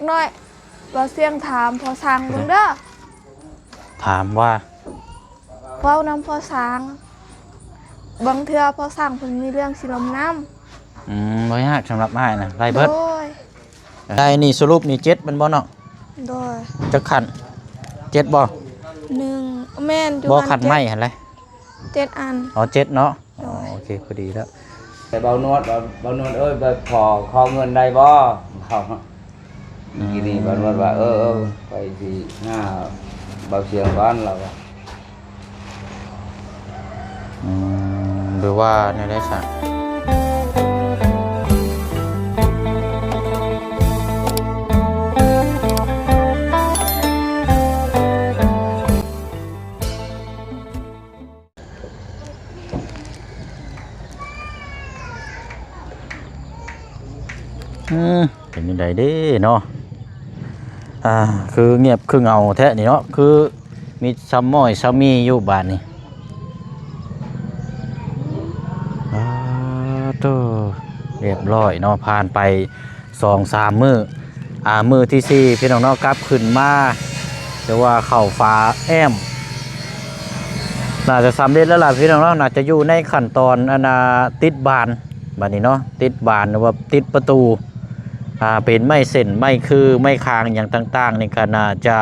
ນ້ອຍ ບ່າວຊຽງຖາມພໍ່ຊ່າງເບິ່ງເດີ. ຖາມວ່າ? ເວົ້ານຳພໍ່ຊ່າງ ບາງເທື່ອພໍ່ຊ່າງເພິ່ນມີເລື່ອງຊິລົມນຳ. ອືມ ບໍ່ຍາກ ສຳລັບອ້າຍນະ ໄດ້ເບິດ. ໂດຍ. ໄດ້ນີ້ ສະຫຼຸບນີ້ເຈັດແມ່ນບໍ່ນ້ອງ? ໂດຍ. ຈັກຂັ້ນ? ເຈັດບໍ່? ໜຶ່ງ ແມ່ນຢູ່ ບໍ່ ຂັ້ນໄມ້ຫັ້ນແຫຼະ ເຈັດອັນ. ອໍ ເຈັດເນາະ. ໂດຍ. ອໍ ໂອເຄ ພໍດີແລ້ວ. ແຕ່ເບົານວດ ເບົາ ເບົານວດເອີຍ ແບບຂໍ ຂໍເງິນໄດ້ບໍ່? ເຂົາ ອືມ ກີ້ນີ້ເບົານວດວ່າ ເອີ ເອີ ຂ້ອຍຊິຫາເບົາຊຽງກ່ອນ ລາວວ່າ. ອືມ ຫຼືວ່າແນວໃດຊະ? ອືມ ເປັນຈັ່ງໃດເດ້ເນາະ? ອ່າ ຄືງຽບຄືເຫງົາແທ້ນີ້ເນາະ ຄືມີຊຳມ້ອຍຊຳມີຢູ່ບາດນີ້. ອ່າ ໂທ້ ຮຽບຮ້ອຍເນາະ ຜ່ານໄປ ສອງສາມມື້ ອ່າ ມື້ທີສີ່ ພີ່ນ້ອງເນາະ ກັບຂຶ້ນມາ ແຕ່ວ່າເຂົ້າຝາແອ້ມ ໜ້າຈະສຳເລັດແລ້ວລະ ພີ່ນ້ອງເນາະ. ໜ້າຈະຢູ່ໃນຂັ້ນຕອນ ອັນນ່າ ຕິດບານ ບາດນີ້ເນາະ ຕິດບານ ຫຼືວ່າຕິດປະຕູ ອ່າ ເປັນໄມ້ເສັ້ນ ໄມ້ຄື ໄມ້ຄາງ ຫຍັງຕ່າງໆ ນີ້ກໍໜ້າຈະ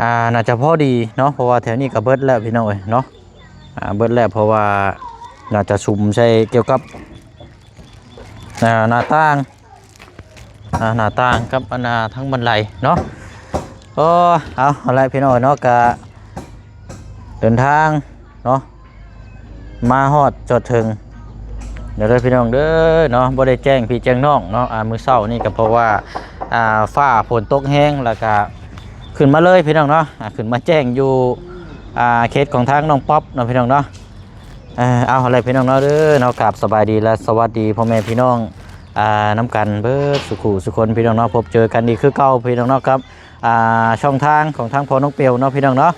ອ່າ ໜ້າຈະພໍດີເນາະ ເພາະວ່າແຖວນີ້ກໍເບິດແລ້ວ ພີ່ນ້ອງເອີຍເນາະ. ອ່າ ເບິດແລ້ວ ເພາະວ່າໜ້າຈະສຸມໃສ່ກ່ຽວກັບ ອ່າ ໜ້າຕ່າງ ອ່າ ໜ້າຕ່າງກັບອັນນ່າທາງບັນໄດເນາະ. ໂອ້ ເອົາ ເອົາລະ ພີ່ນ້ອງເນາະ ກະເດີນທາງເນາະ ມາຮອດຈອດເຖິງແລ້ວເດີ ພີ່ນ້ອງເດີເນາະ. ບໍ່ໄດ້ແຈ້ງພີ່ແຈ້ງນ້ອງເນາະ ອ່າ ມື້ເຊົ້ານີ້ກໍເພາະວ່າ ອ່າ ຟ້າຝົນຕົກແຮງ ແລ້ວກະຂຶ້ນມາເລີຍ ພີ່ນ້ອງເນາະ ອ່າ ຂຶ້ນມາແຈ້ງຢູ່ ອ່າ ເຂດຂອງທາງນ້ອງປັອບເນາະ ພີ່ນ້ອງເນາະ. ເອີ ເອົາ ເອົາລະ ພີ່ນ້ອງເນາະເດີເນາະ ກາບສະບາຍດີ ແລະ ສະຫວັດດີພໍ່ແມ່ພີ່ນ້ອງ ອ່າ ນຳກັນເບິດສູ່ຄູ່ສູ່ຄົນ ພີ່ນ້ອງເນາະ. ພົບເຈີກັນອີກຄືເກົ່າ ພີ່ນ້ອງເນາະ ກັບ ອ່າ ຊ່ອງທາງຂອງທາງພໍ່ນ້ອງເປວເນາະ ພີ່ນ້ອງເນາະ.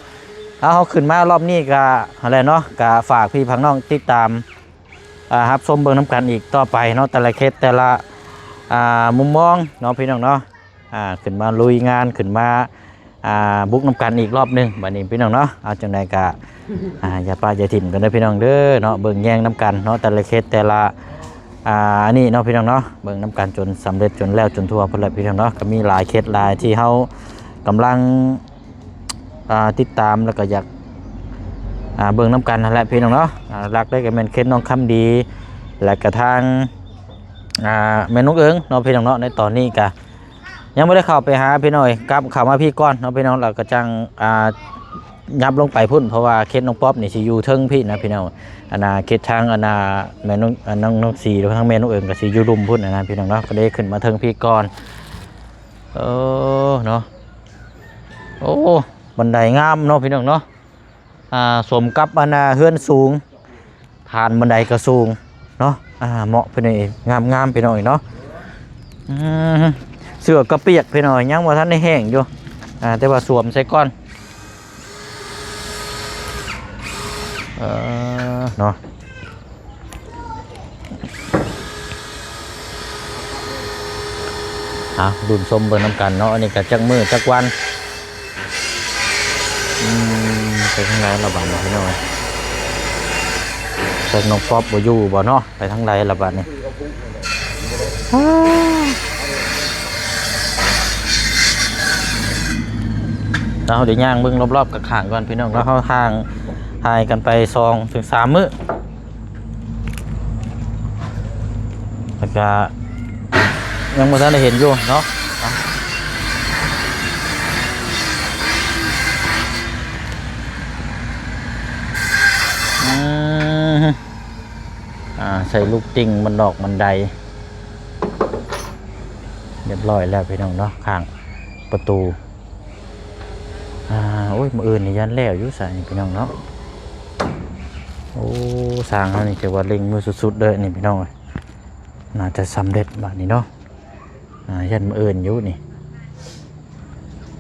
ເອົາ ເຮົາຂຶ້ນມາລອບນີ້ກະຫັ້ນແຫຼະເນາະ ກະຝາກພີ່ຝາກນ້ອງຕິດຕາມ ອ່າ ຮັບຊົມເບິ່ງນຳກັນອີກຕໍ່ໄປເນາະ ແຕ່ລະເຂດ ແຕ່ລະ ອ່າ ມຸມມອງເນາະ ພີ່ນ້ອງເນາະ. ອ່າ ຂຶ້ນມາລຸຍງານ ຂຶ້ນມາ ອ່າ ບຸກນຳກັນອີກລອບໜຶ່ງ ບາດນີ້ ພີ່ນ້ອງເນາະ. ເອົາ ຈັ່ງໃດກະ ອ່າ ຢ່າປະຢ່າຖິ້ມກັນເດີ ພີ່ນ້ອງເດີເນາະ ເບິ່ງແຍງນຳກັນເນາະ ແຕ່ລະເຂດ ແຕ່ລະ ອ່າ ອັນນີ້ເນາະ ພີ່ນ້ອງເນາະ ເບິ່ງນຳກັນຈົນສຳເລັດ ຈົນແລ້ວ ຈົນທົ່ວພຸ້ນແຫຼະ ພີ່ນ້ອງເນາະ. ກໍມີຫຼາຍເຂດຫຼາຍທີ່ເຮົາກຳລັງ ອ່າ ຕິດຕາມ ແລ້ວກໍຢາກ ອ່າ ເບິ່ງນຳກັນຫັ້ນແຫຼະ ພີ່ນ້ອງເນາະ. ອ່າ ຫຼັກເລີຍກໍແມ່ນເຂດໜອງຄຳດີ ແລະກະທາງ ອ່າ ແມ່ນ້ອງເອີງເນາະ ພີ່ນ້ອງເນາະ. ໃນຕອນນີ້ກະຍັງບໍ່ໄດ້ເຂົ້າໄປຫາ ພີ່ນ້ອງເອີຍ ກັບເຂົ້າມາພີ້ກ່ອນເນາະ ພີ່ນ້ອງ ແລ້ວກໍຈັ່ງ ອ່າ ຫຍັບລົງໄປພຸ້ນ ເພາະວ່າເຂດນ້ອງປັອບນີ້ຊິຢູ່ເທິງພີ້ນະ ພີ່ນ້ອງ. ອັນນ່າ ເຂດທາງ ອັນນ່າ ແມ່ນ້ອງ ອັນ ນ້ອງ ນ້ອງສີ ຫຼືວ່າທາງແມ່ນ້ອງເອີງກໍຊິຢູ່ລຸ່ມພຸ້ນນະ ພີ່ນ້ອງເນາະ ກໍເລີຍຂຶ້ນມາເທິງພີ້ກ່ອນ. ເອີ ເນາະ ໂອ້ ບັນໄດງາມເນາະ ພີ່ນ້ອງເນາະ. ອ່າ ສົມກັບອັນນ່າເຮືອນສູງ ຖານບັນໄດກໍສູງເນາະ. ອ່າ ເໝາະພີ່ນ້ອງເອີຍ ງາມໆ ພີ່ນ້ອງເອີຍເນາະ. ອືມ ເສື້ອກໍປຽກພີ່ນ້ອງ ຍັງບໍ່ທັນໄດ້ແຫ້ງຢູ່. ອ່າ ແຕ່ວ່າສວມໃສ່ກ່ອນ ເອີ ເນາະ. ອ່ະ ລຸ້ນຊົມເບິ່ງນຳກັນເນາະ ອັນນີ້ກໍຈັກມື້ຈັກວັນ. ອືມ ໄປທາງໃດລະບາດນີ້ພີ່ນ້ອງເອີຍ ຈັກນ້ອງປັອບບໍ່ຢູ່ບໍ່ເນາະ ໄປທາງໃດລະບາດນີ້. ເຮົາໄດ້ຍ່າງເບິ່ງລອບໆກັບຂ້າງກ່ອນພີ່ນ້ອງເນາະ ເຮົາຫ່າງຫາຍກັນໄປສອງເຖິງສາມມື້ ແລ້ວກະຍັງບໍ່ທັນໄດ້ເຫັນຢູ່ເນາະ. ອືມ ອ່າ ໃສ່ລູກຕິ່ງບັນດອກບັນໄດ ຮຽບຮ້ອຍແລ້ວພີ່ນ້ອງເນາະ ຂ້າງປະຕູ. ອ່າ ໂອ້ຍ ມື້ອື່ນນີ້ຢ້ານແລ້ວຢູ່ຊະນີ້ພີ່ນ້ອງເນາະ. ໂອ້ ຊ່າງເຮົານີ້ຖືວ່າເລັ່ງມືສຸດໆເດີນີ້ພີ່ນ້ອງເອີຍ ໜ້າຈະສຳເລັດບາດນີ້ເນາະ. ອ່າ ຢ້ານມື້ອື່ນຢູ່ນີ້.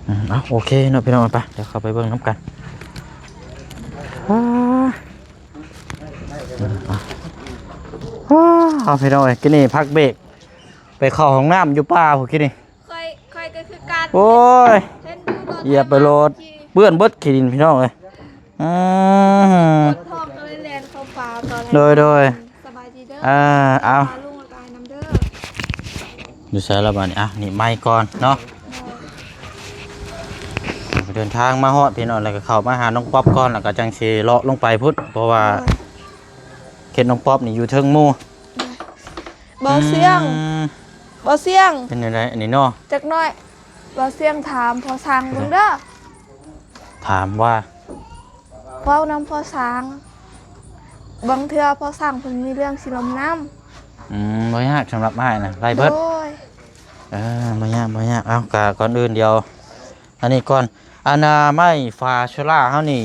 ອືມ ເອົາ ໂອເຄເນາະພີ່ນ້ອງ ໄປ ດຽວເຂົ້າໄປເບິ່ງນຳກັນ. ອ້າ ອ້າ ເອົາ ພີ່ນ້ອງເອີຍ ກິນນີ້ພັກເບກ ໄປເຂົ້າຫ້ອງນ້ຳຢູ່ປ່າພຸ້ນກີ້ນີ້. ຂ້ອຍ ຂ້ອຍກໍຄືກັນ. ໂອ້ຍ ເຫັນຢູ່ຕອນ ຢຽບໄປໂລດ ເປື້ອນເບິດຂີ້ດິນພີ່ນ້ອງເອີຍ. ອືມ ປວດທ້ອງກໍເລີຍແລ່ນເຂົ້າປ່າຕອນແລງ. ໂດຍ ໂດຍ ສະບາຍດີເດີ. ອ່າ ເອົາ ລຸງ ແລ້ວກໍອ້າຍນຳເດີ. ຢູ່ໃສລະບາດນີ້? ອ່ະ ນີ້ໄມ້ກ່ອນເນາະ. ໂດຍ ເດີນທາງມາຮອດພີ່ນ້ອງ ແລ້ວກໍເຂົ້າມາຫານ້ອງປັອບກ່ອນ ແລ້ວກໍຈັ່ງຊິເລາະລົງໄປພຸ້ນ ເພາະວ່າ ໂດຍ ເຂດນ້ອງປັອບນີ້ຢູ່ເທິງໝູ່. ບໍ່ສຽງ ອືມ ບໍ່ສຽງ ເປັນຈັ່ງໃດອັນນີ້ເນາະ? ຈັກໜ້ອຍ ບໍ່ສຽງຖາມພໍ່ຊ່າງເບິ່ງເດີ. ຖາມວ່າ ເວົ້ານຳພໍ່ຊ່າງ ບາງເທື່ອພໍ່ຊ່າງເພິ່ນມີເລື່ອງຊິລົມນຳ. ອືມ ບໍ່ຍາກ ສຳລັບອ້າຍນະ ໄດ້ເບິດ. ໂດຍ ເອີ ບໍ່ຍາກ ບໍ່ຍາກ. ເອົາ ກະກ່ອນອື່ນດຽວ ອັນນີ້ກ່ອນ ອັນນ່າ ໄມ້ຝາໂຊລາເຮົານີ້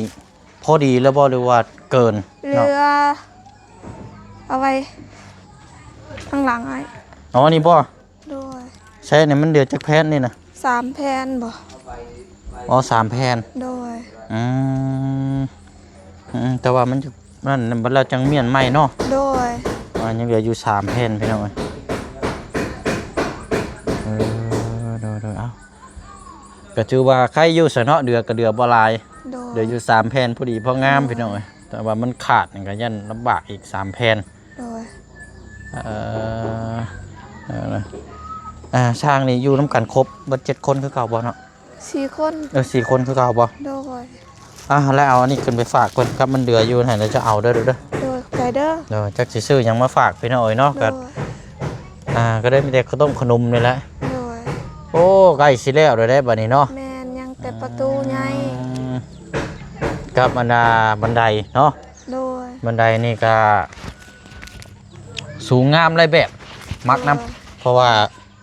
ພໍດີແລ້ວບໍ່ ຫຼືວ່າເກີນ? ເຫຼືອ ເນາະ ເອົາໄວ້ຂ້າງຫຼັງອ້າຍ. ອໍ ນີ້ບໍ່? ໂດຍ ໃຊ້ນີ້ມັນເຫຼືອຈັກແຜ່ນນີ້ນະ? ສາມແຜ່ນບໍ່? ອໍ ສາມແຜ່ນ. ໂດຍ ອືມ ອືມ ແຕ່ວ່າມັນຈະ ນັ້ນ ບັດລະຈັ່ງມ້ຽນໃໝ່ເນາະ. ໂດຍ ອ່າ ຍັງເຫຼືອຢູ່ສາມແຜ່ນພີ່ນ້ອງເອີຍ. ເອີ ໂດຍໆ ເອົ້າ ກໍຖືວ່າໄຄຢູ່ຊະເນາະ ເດືອກໍເດືອບໍ່ຫຼາຍ. ໂດຍ ເດືອຢູ່ສາມແຜ່ນ ພໍດີພໍງາມ ໂດຍ ພີ່ນ້ອງເອີຍ. ແຕ່ວ່າມັນຂາດນີ້ກໍຢ້ານລຳບາກອີກສາມແຜ່ນ. ໂດຍ ເອີ ເອີ ອ່າ ຊ່າງນີ້ຢູ່ນຳກັນຄົບເບິດເຈັດຄົນຄືເກົ່າບໍ່ເນາະ? ສີ່ຄົນ. ເອີ ສີ່ຄົນຄືເກົ່າບໍ່? ໂດຍ ອ່າ ແລ້ວເອົາອັນນີ້ຂຶ້ນໄປຝາກເພິ່ນ ກັບມັນເຫຼືອຢູ່ຫັ້ນ ແລ້ວຈະເອົາເດີ ເດີ ເດີ. ໂດຍ ຂອບໃຈເດີ. ໂດຍ ຈັກຊິຊື້ຫຍັງມາຝາກພີ່ນ້ອງເອີຍເນາະ. ໂດຍ ກໍ ອ່າ ກໍໄດ້ມີແຕ່ເຂົ້າຕົ້ມຂະໜົມນີ້ແຫຼະ. ໂດຍ ໂອ້ ໃກ້ຊິແລ້ວແລ້ວເດ້ບາດນີ້ເນາະ. ແມ່ນ ຍັງແຕ່ປະຕູໃຫຍ່ ອືມ ກັບອັນນ່າ ບັນໄດເນາະ. ໂດຍ ບັນໄດນີ້ກໍສູງງາມຫຼາຍແບບ ມັກນຳ. ໂດຍ ເພາະວ່າ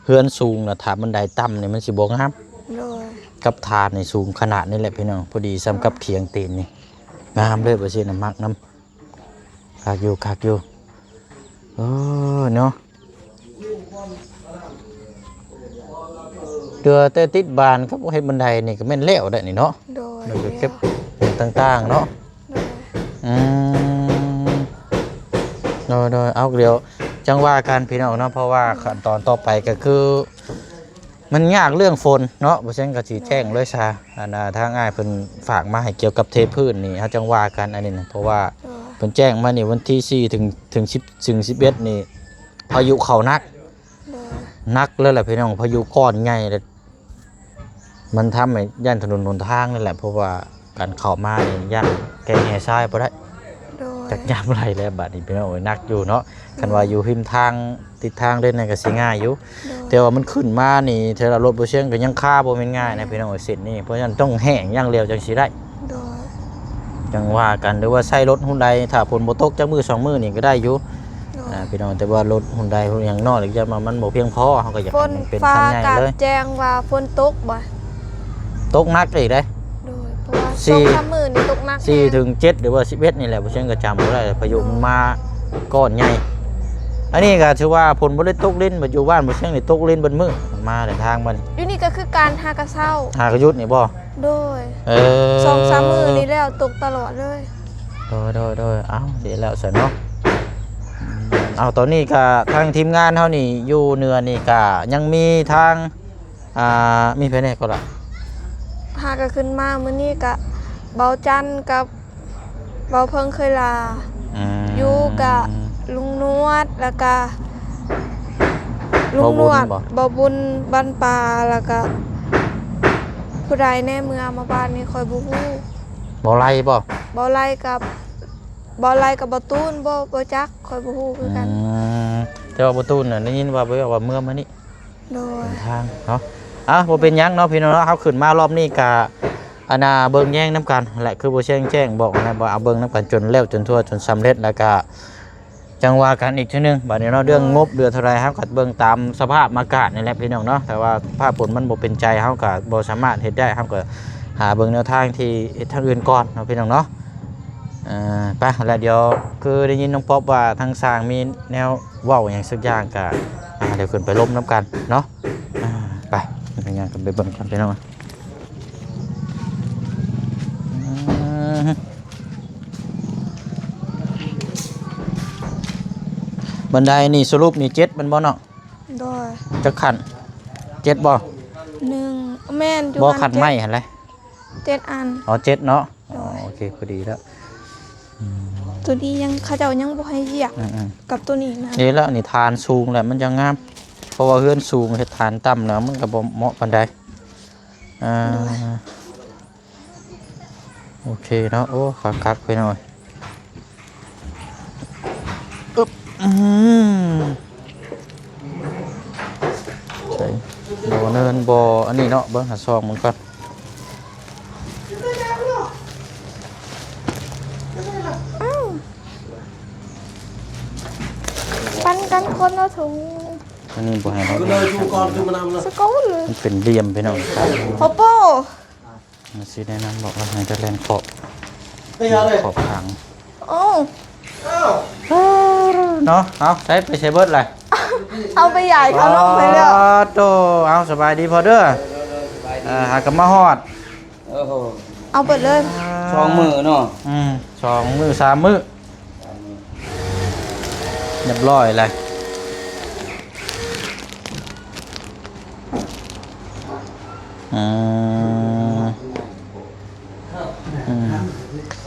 ເຮືອນສູງນະ ຖ້າບັນໄດຕ່ຳນີ້ມັນຊິບໍ່ງາມ. ໂດຍ ກັບຖານນີ້ສູງຂະໜາດນີ້ແຫຼະພີ່ນ້ອງ ພໍດີສ່ຳກັບ ໂດຍ ຄຽງຕີນນີ້ ງາມເລີຍ. ວ່າຊີ້ນະ ມັກນຳ ຄັກຢູ່ ຄັກຢູ່. ເອີ ເນາະ ເຫຼືອແຕ່ຕິດບານກັບເຮັດບັນໄດນີ້ກໍແມ່ນແລ້ວໄດ໋ນີ້ເນາະ. ໂດຍ ແລ້ວກໍເກັບຕ່າງໆເນາະ. ໂດຍ ອືມ ໂດຍໆ ເອົາ ດຽວຈັ່ງວ່າກັນພີ່ນ້ອງເນາະ ເພາະວ່າ ໂດຍ ຂັ້ນຕອນຕໍ່ໄປກໍຄື ມັນຍາກເລື່ອງຝົນເນາະ. ບໍ່ຊັ້ນກໍຊິແຈ້ງເລີຍຊະ. ໂດຍ ອັນ ອ່າ ທາງອ້າຍເພິ່ນຝາກມາໃຫ້ກ່ຽວກັບເທພື້ນນີ້ ເຮົາຈັ່ງວ່າກັນອັນນີ້ນະ ເພາະວ່າ ໂດຍ ເພິ່ນແຈ້ງມານີ້ວັນທີສີ່ ເຖິງ ເຖິງສິບ ເຖິງສິບເອັດນີ້ ພາຍຸເຂົ້າໜັກ. ໂດຍ ໜັກເລີຍແຫຼະພີ່ນ້ອງ ພາຍຸກ້ອນໃຫຍ່ເລີຍ. ມັນທຳໃຫ້ຢ້ານຖະໜົນຫົນທາງນີ້ແຫຼະ ເພາະວ່າການເຂົ້າມານີ້ຢ້ານແກ່ແຮ່ຊາຍບໍ່ໄດ້. ໂດຍ ຈັກຍາມໃດແລ້ວບາດນີ້ພີ່ນ້ອງເອີຍ ໜັກຢູ່ເນາະ. ໂດຍ ຄັນວ່າຢູ່ຮິມທາງ ຕິດທາງເລີຍນັ້ນກໍຊິງ່າຍຢູ່. ໂດຍ ແຕ່ວ່າມັນຂຶ້ນມານີ້ ເທື່ອລະລົດບໍ່ຊຽງກໍຍັງຄາ ບໍ່ແມ່ນງ່າຍນະ ໂດຍ ພີ່ນ້ອງເອີຍ ເສັ້ນນີ້. ເພາະສະນັ້ນຕ້ອງແຫ້ງຢ່າງດຽວຈັ່ງຊິໄດ້. ໂດຍ ຈັ່ງວ່າກັນ ຫຼືວ່າໃຊ້ລົດຮຸ່ນໃດ ຖ້າຝົນບໍ່ຕົກຈັກມື້ສອງມື້ນີ້ກໍໄດ້ຢູ່. ໂດຍ ອ່າ ພີ່ນ້ອງ ແຕ່ວ່າລົດຮຸ່ນໃດຮຸ່ນຫຍັງເນາະ ຫຼືວ່າມັນບໍ່ພຽງພໍ ເຮົາກໍຢາກໃຫ້ມັນເປັນຄັນໃຫຍ່ເລີຍ. ຝົນຟ້າອາກາດແຈ້ງວ່າຝົນຕົກບໍ່? ຕົກໜັກອີກເດ້. ໂດຍ ເພາະວ່າ ສີ່ ສອງສາມມື້ນີ້ຕົກໜັກແຮງ ສີ່ເຖິງເຈັດ ຫຼືວ່າສິບເອັດນີ້ແຫຼະ ບໍ່ຊຽງກໍຈຳບໍ່ໄດ້ ພາຍຸ ໂດຍ ມັນມາກ້ອນໃຫຍ່. ອັນນີ້ກໍຖືວ່າຝົນບໍ່ໄດ້ຕົກລິນ ບັດຢູ່ບ້ານບໍ່ຊຽງນີ້ຕົກລິນເບິດມື້ ມາແຕ່ທາງບັດນີ້. ຢູ່ນີ້ກໍຄືກັນ ຫາກະເຊົ້າ ຫາກະຢຸດນີ້ບໍ່? ໂດຍ ເອີ ສອງສາມມື້ນີ້ແລ້ວ ຕົກຕະຫຼອດເລີຍ. ໂດຍໆໆ ເອົ້າ ດີແລ້ວຊັ້ນເນາະ. ອືມ ເອົາ ຕອນນີ້ກະທາງທີມງານເຮົານີ້ຢູ່ເໜືອນີ້ກະຍັງມີທາງ ອ່າ ມີໃຜແດ່ກໍລະ? ຫາກະຂຶ້ນມາມື້ນີ້ກະເບົາຈັນກັບເບົາເພິງເຄີຍລາ. ອືມ ຢູ່ກະລຸງນວດ ແລ້ວກະລຸງນວດ ເບົາບຸນ ເບົາບຸນບ້ານປ່າ ແລ້ວກະຜູ້ໃດແດ່ເມືອມາບ້ານນີ້ຂ້ອຍບໍ່ຮູ້. ເບົາໄລບໍ່? ເບົາໄລກັບ ເບົາໄລກັບເບົາຕູນ ບໍ່ ບໍ່ຈັກ ຂ້ອຍບໍ່ຮູ້ຄືກັນ. ອືມ ແຕ່ວ່າເບົາຕູນນະ ໄດ້ຍິນວ່າ ແບບວ່າເມືອມານີ້. ໂດຍ ເດີນທາງເນາະ. ອ່ະ ບໍ່ເປັນຫຍັງເນາະພີ່ນ້ອງເນາະ ເຮົາຂຶ້ນມາລອບນີ້ກະ ອັນນ່າ ເບິ່ງແຍງນຳກັນແຫຼະ ຄືບໍ່ແຈ້ງ ແຈ້ງບອກນະ ບໍ່ ເອົາເບິ່ງນຳກັນຈົນແລ້ວຈົນທົ່ວຈົນສຳເລັດ ແລ້ວກະ ຈັ່ງວ່າກັນອີກເທື່ອໜຶ່ງ. ບາດນີ້ເນາະ ເລື່ອງງົບເດືອເທົ່າໃດ ເຮົາກໍເບິ່ງຕາມສະພາບອາກາດນີ້ແຫຼະພີ່ນ້ອງເນາະ. ຖ້າວ່າສະພາບຝົນມັນບໍ່ເປັນໃຈ ເຮົາກໍບໍ່ສາມາດເຮັດໄດ້ ເຮົາກໍຫາເບິ່ງແນວທາງທີ່ເຮັດທາງອື່ນກ່ອນເນາະພີ່ນ້ອງເນາະ. ເອີ ໄປ ແລ້ວດຽວຄືໄດ້ຍິນນ້ອງປັອບວ່າທາງຊ່າງມີແນວເວົ້າຫຍັງສັກຢ່າງ ກໍ ອ່າ ດຽວຂຶ້ນໄປລົມນຳກັນເນາະ. ອ່າ ໄປ ໄປຍ່າງກັນໄປເບິ່ງກ່ອນພີ່ນ້ອງ. ອືມ ບັນໄດນີ້ສະຫຼຸບນີ້ເຈັດແມ່ນບໍ່ເນາະ? ໂດຍ ຈັກຂັ້ນ ເຈັດບໍ່? ໜຶ່ງ ແມ່ນ ຢູ່ ບໍ່ ຂັ້ນໄມ້ຫັ້ນແຫຼະ ເຈັດອັນ ອໍ ເຈັດເນາະ ໂດຍ ອໍ ໂອເຄ ພໍດີແລ້ວ ອືມ ໂຕນີ້ຍັງ ເຂົາເຈົ້າຍັງບໍ່ໃຫ້ຢຽບ ອືມໆ ກັບໂຕນີ້ນະ ເດ້ແລ້ວ ອັນນີ້ຖານສູງແລ້ວມັນຈັ່ງງາມ ເພາະວ່າເຮືອນສູງເຮັດຖານຕ່ຳແລ້ວມັນກໍບໍ່ເໝາະປານໃດ ອ່າ ໂດຍ ໂອເຄເນາະ ໂອ້ ຄັກໆ ພີ່ນ້ອງເອີຍ ອຶບ ອືມ ໃສ່ ບໍ່ເນີນ ບໍ່ອັນນີ້ເນາະ ເບິ່ງຫາຊອງມັນກ່ອນ ອ້າວ ປັນກັນຄົນລະຖົງ ອັນນີ້ບໍ່ໃຫ້ເຮົາ ສະເກົາເລີຍ ມັນເປັນຫຼ່ຽມ ພີ່ນ້ອງ ໂປໂປ ຊິແນະນຳບອກວ່າໃຫ້ແຕ່ແລ່ນຂອບ ແລ່ນຂອບທາງ ໂອ້ ເນາະ ເອົາ ໃຊ້ໄປໃສເບິດລະ ເອົາໄປຢາຍເຂົາລົງໄປແລ້ວ ໂຕ ເອົາ ສະບາຍດີພໍ່ເດີ ເອີ ຫາກັນມາຮອດ ໂອ້ໂຫ ເອົາເບິດເລີຍ ສອງມື້ເນາະ ອືມ ສອງມື້ສາມມື້ ຮຽບຮ້ອຍແລ້ວ ອືມ ອືມ